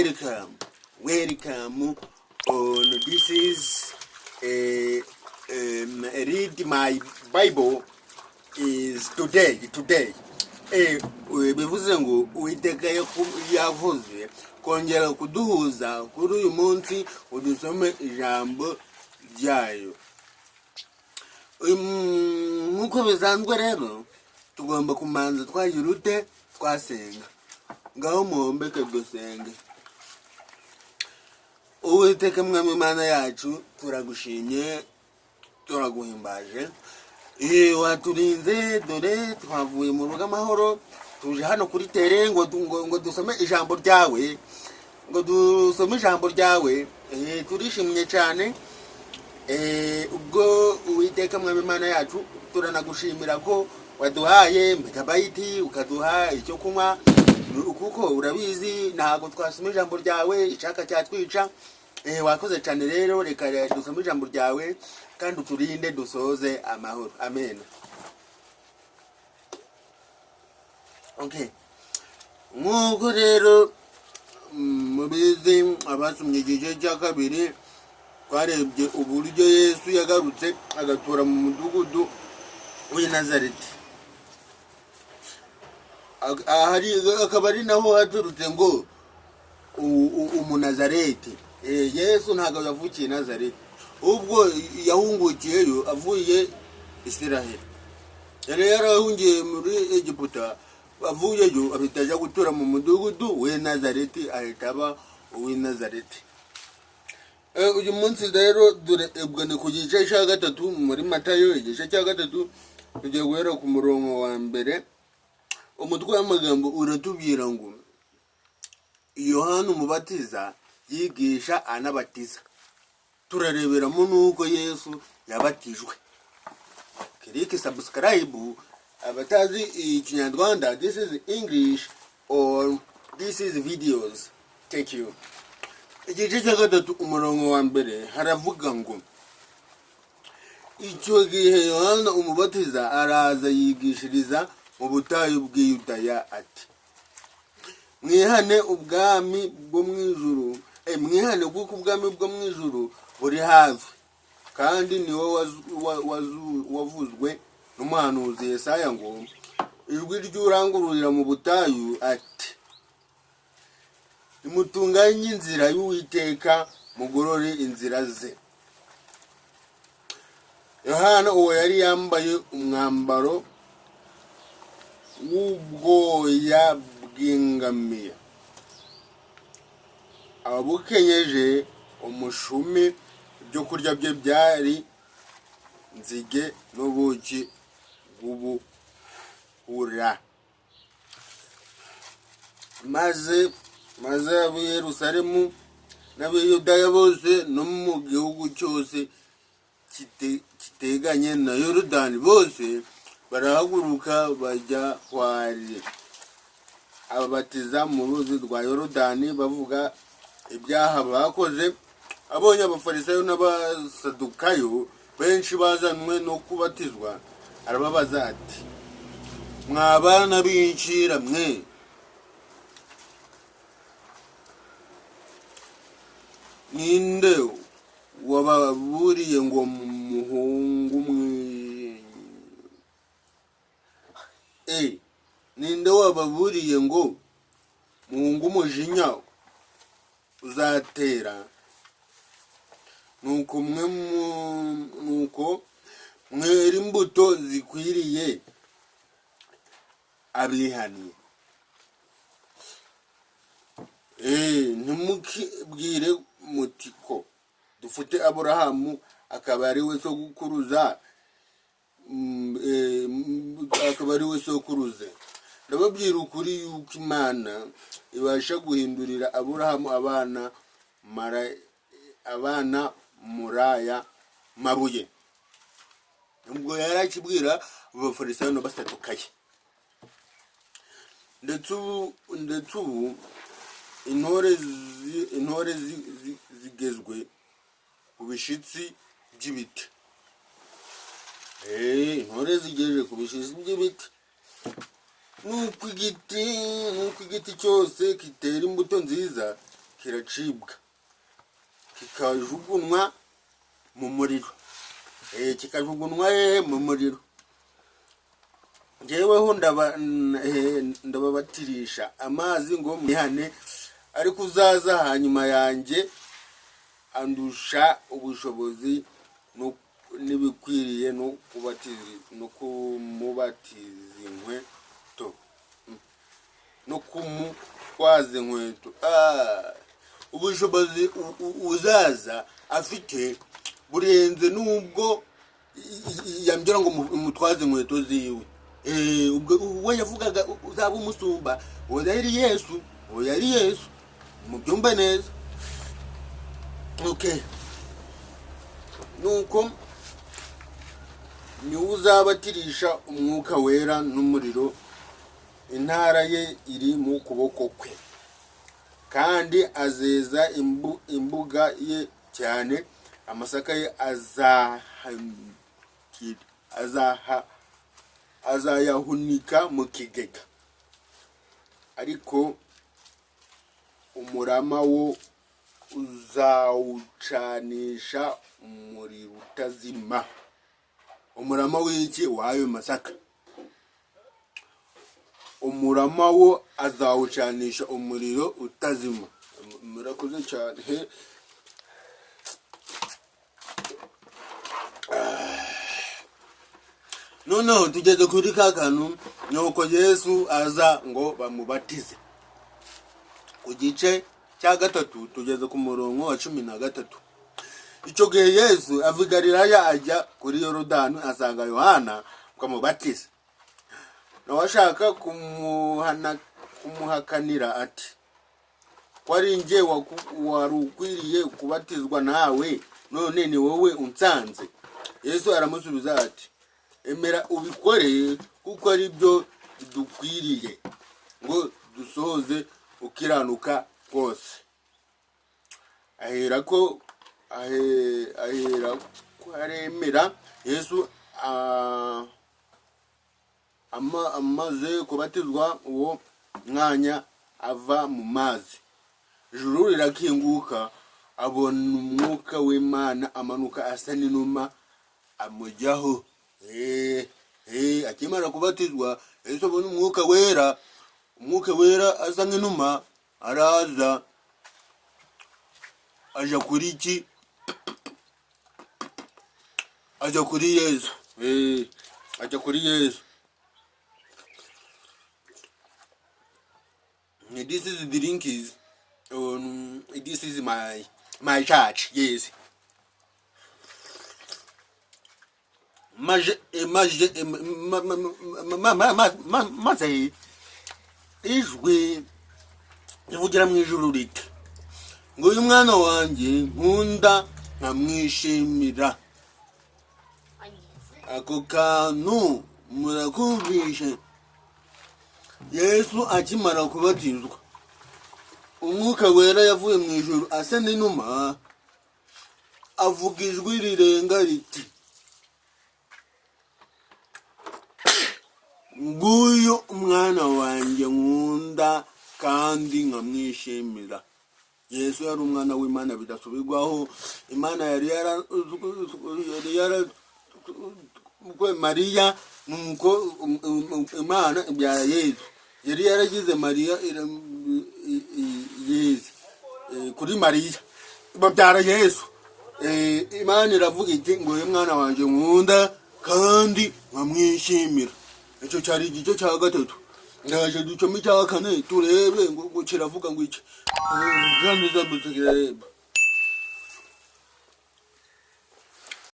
Welcome, welcome on this is read my Bible is today, today. Bivuze ngo Uwiteka yavuze kongera kuduhuza kuri uyu munsi ngo dusome ijambo ryayo. Nk'uko bisanzwe rero, tugomba kumanza twagira ute? Twasenga. Ngaho muhombeke dusenge. Uwiteka Mwami Imana yacu, turagushimye, turaguhimbaje. Waturinze, dore twavuye mu rugo amahoro, tuje hano kuri tere ngo dusome ijambo ryawe, ngo dusome ijambo ryawe. Turishimye cyane. Ubwo Uwiteka Mwami Imana yacu, turanagushimira ko waduhaye megabyte, ukaduha icyo kunywa, kuko urabizi ntabwo twasoma ijambo ryawe icyaka cyatwica. Wakoze cyane rero. Reka dusome ijambo ryawe kandi uturinde dusoze amahoro. Amen. Okay, nk'uko rero mubizi, abasomye igice cya kabiri, twarebye uburyo Yesu yagarutse agatura mu mudugudu w'i Nazareti. Akaba ari naho haturutse ngo Umunazareti. Yesu ntabwo yavukiye i Nazareti, ubwo yahungukiyeyo avuye Isiraheli. Yari yarahungiye muri Egiputa, avuyeyo ahita ajya gutura mu mudugudu w'i Nazareti, ahita aba uw'i Nazareti. Uyu munsi rero, dore ubwo ni ku gice cya gatatu muri Matayo, igice cya gatatu, tugiye guhera ku murongo wa mbere. Umutwe w'amagambo uratubwira ngo Yohana Umubatiza yigisha anabatiza. Turareberamo n'uko Yesu yabatijwe. Click subscribe. Abatazi Ikinyarwanda, this is English or this is videos. Thank you. Igice cya gatatu, umurongo wa mbere, haravuga ngo: "Icyo gihe Yohana Umubatiza araza yigishiriza mu butayu bw'i Yudaya ati: 'Mwihane, ubwami bwo mu ijuru, mwihane kuko ubwami bwo mu ijuru buri hafi.' Kandi niwe wavuzwe n'umuhanuzi Yesaya ngo: 'Ijwi ry'urangururira mu butayu ati: Nimutunganye inzira y'Uwiteka, mugorore inzira ze.' Yohana uwo yari yambaye umwambaro w'ubwoya bw'ingamiya, abukenyeje umushumi, ibyo kurya bye byari nzige n'ubuki bw'ubuhura. Maze ab'i Yerusalemu n'ab'i bose no mu gihugu cyose kiteganye na Yorodani bose barahaguruka bajya aho ari, ababatiza mu ruzi rwa Yorodani bavuga ibyaha bakoze. Abonye Abafarisayo n'Abasadukayo benshi bazanwe no kubatizwa, arababaza ati: 'Mwa bana b'incira mwe, ninde wababuriye ngo muhungu mwe ninde wababuriye ngo muhunge umujinya uzatera? Nuko mwera imbuto zikwiriye abihaniye. Ntimukibwire muti ko dufite Aburahamu akaba ari we sogokuruza, akaba ari we sokuruze. Ndababwira ukuri yuko Imana ibasha guhindurira Aburahamu abana muri aya mabuye." Ubwo yari akibwira Abafarisayo n'Abasadukayo. Ndetse ubu intore zigezwe ku bishitsi by'ibiti. Intore zigejeje ku bishitsi by'ibiti. Nuko igiti cyose kitera imbuto nziza. Kiracibwa, kikajugunywa mu muriro. Kikajugunywa hehe? Mu muriro. Njyeweho ndababatirisha amazi ngo mwihane, ariko uzaza hanyuma yanjye andusha ubushobozi n'ibikwiriye no kumubatiza inkweto, no kumutwaza inkweto. Ubushobozi uzaza afite burenze n'ubwo yambwira ngo mutwaze inkweto ziwe. Ubwo we yavugaga uzaba umusumba, uwo yari Yesu, uwo yari Yesu, mubyumve neza. Okay, nuko niwe uzabatirisha Umwuka Wera n'umuriro. Intara ye iri mu kuboko kwe, kandi azeza imbuga ye cyane, amasaka ye azayahunika mu kigega, ariko umurama wo uzawucanisha umuriro utazima. Umurama w'iki? W'ayo masaka. Umurama wo azawucanisha umuriro utazima. Murakoze cyane. He. Noneho tugeze kuri ka kantu, nuko Yesu aza ngo bamubatize. Ku gice cya 3, tugeze ku murongo wa 13. Icyo gihe Yesu ava i Galilaya ajya kuri Yorodani, asanga Yohana ngo amubatize. Nawe ashaka kumuhakanira ati: "Ko ari njye wari ukwiriye kubatizwa nawe, none ni wowe unsanze?" Yesu aramusubiza ati: "Emera ubikore, kuko ari byo bidukwiriye ngo dusohoze ukiranuka kose." Aherako aremera. Yesu amaze kubatizwa, uwo mwanya ava mu mazi, ijuru rirakinguka, abona Umwuka w'Imana amanuka asa n'inuma amujyaho. Akimara kubatizwa, Yesu abona Umwuka Wera, Umwuka Wera asa nk'inuma araza aja kuri iki? Ajya kuri Yesu. Ajya kuri Yesu. This is the link is this is my church, yes. Maje maje maze ijwi rivugira mu ijuru riti: "Ngo uyu mwana wanjye nkunda nkamwishimira." Ako kantu murakumvishe? Yesu akimara kubatizwa, Umwuka Wera yavuye mu ijuru asa n'inuma, avuga ijwi rirenga riti: "Nguyu umwana wanjye nkunda kandi nkamwishimira." Yesu yari umwana w'Imana bidasubirwaho. Imana yari yara Mariya, nuko Imana ibyara Yesu. Yari yaragize Mariya Yesu kuri Mariya babyara Yesu. Imana iravuga iti: "Ngo uyu mwana wanjye nkunda kandi nkamwishimira." Icyo cyari igice cya 3. Ndaje ducome icya kane, turebe ngo kiravuga ngo iki. Kandi kirareba.